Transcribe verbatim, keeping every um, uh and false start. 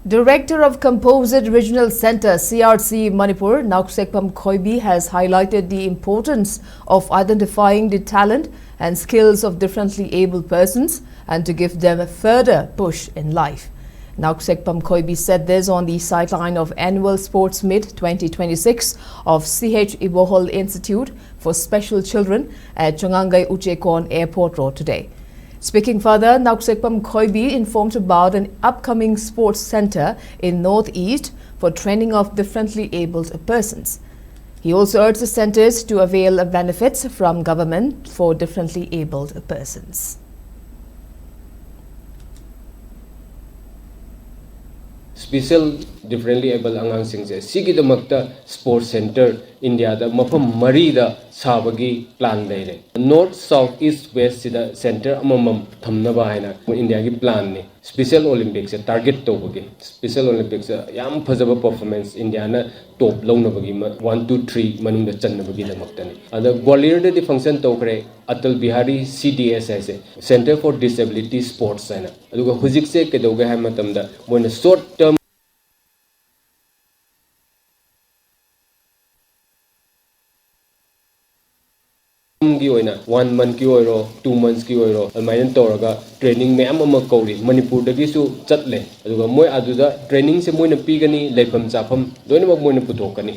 Director of Composite Regional Centre, C R C Manipur, Naoksekpam Khoibi, has highlighted the importance of identifying the talent and skills of differently abled persons and to give them a further push in life. Naoksekpam Khoibi said this on the sideline of Annual Sports Meet twenty twenty-six of C H Ibohol Institute for Special Children at Chongangai Uchekon Airport Road today. Speaking further, Naoksekpam Khoibi informed about an upcoming sports centre in Northeast for training of differently abled persons. He also urged the centres to avail benefits from government for differently abled persons. Special differently able ꯑꯉꯥꯡꯁꯤꯡꯁꯦ ꯁꯤꯒꯤꯗꯃꯛꯇ sports centre India ꯗ ꯃꯐꯝ ꯃꯔꯤꯗ ꯁꯥꯕꯒꯤ plan ꯂꯩꯔꯦ꯫ North, South, East, West ꯁꯤꯗ centre ꯑꯃꯃꯝ ꯊꯝꯅꯕ ꯍꯥꯏꯅ India ꯒꯤ plan ꯅꯤ꯫ Special Olympics ꯁꯦ target ꯇꯧꯕꯒꯤ, Special Olympics ꯁꯦ ꯌꯥꯝ ꯐꯖꯕ performance India ꯅ top ꯂꯧꯅꯕꯒꯤ ꯃ-, one, two, three ꯃꯅꯨꯡꯗ ꯆꯟꯅꯕꯒꯤꯗꯃꯛꯇꯅꯤ꯫ ꯑꯗ Gwalior ꯗꯗꯤ function ꯇꯧꯈ꯭ꯔꯦ, Atal Bihari C D S ꯍꯥꯏꯁꯦ, Centre for Disability Sports ꯍꯥꯏꯅ꯫ ꯑꯗꯨꯒ ꯍꯧꯖꯤꯛꯁꯦ ꯀꯩꯗꯧꯒꯦ ꯍꯥꯏꯕ ꯃꯇꯝꯗ ꯃꯣꯏꯅ short term ꯒꯤ ꯑꯣꯏꯅ one month ꯀꯤ ꯑꯣꯏꯔꯣ, two months ꯀꯤ ꯑꯣꯏꯔꯣ, ꯑꯗꯨꯃꯥꯏꯅ ꯇꯧꯔꯒ training ꯃꯌꯥꯝ ꯑꯃ ꯀꯧꯔꯤ꯫ ꯃꯅꯤꯄꯨꯔꯗꯒꯤꯁꯨ ꯆꯠꯂꯦ꯫ ꯑꯗꯨꯒ ꯃꯣꯏ ꯑꯗꯨꯗ training ꯁꯦ ꯃꯣꯏꯅ ꯄꯤꯒꯅꯤ, ꯂꯩꯐꯝ ꯆꯥꯐꯝ ꯂꯣꯏꯅꯃꯛ ꯃꯣꯏꯅ ꯄꯨꯊꯣꯛꯀꯅꯤ꯫